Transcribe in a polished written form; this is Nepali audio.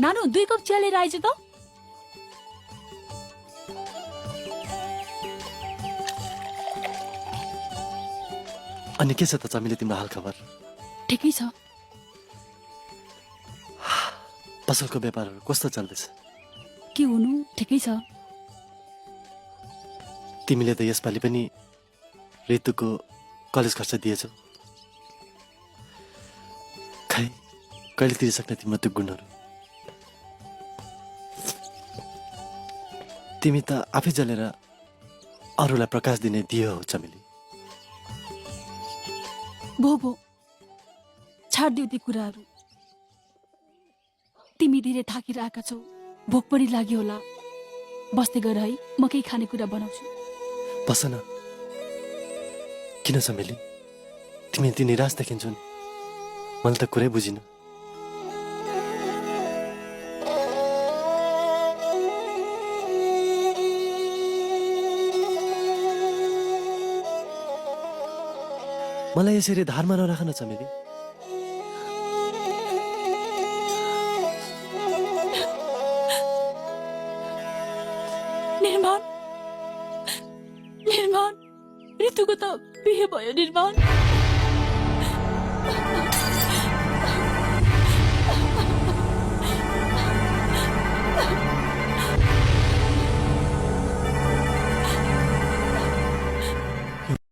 नानु 2 कप चिया लिएर आइज त। अनि के छ त चमेली तिम्रो हाल खबर? ठिकै छ। पसलको व्यापारहरू कस्तो चल्दैछ? के हुनु, ठिकै छ। तिमीले त यसपालि पनि ऋतुको कलेज खर्च दिएछौ। खै कहिले तिरिसक्ने तिम्रो त्यो गुणहरू? तिमी त आफै जलेर अरूलाई प्रकाश दिने दियो हो चमेली। भो छाड्दियो ती कुराहरू। तिमी धेरै थाकेर आएका छौ, भोक पनि लाग्यो होला। बस्दै गर है, म केही खानेकुरा बनाउँछु। बस न। किन चमेली तिमी यति निराश देखिन्छौ नि? मैले त कुरै बुझिन। मलाई यसरी धारमा नराख न चमेली। निर्माण ऋतुको त बिहे भयो निर्माण।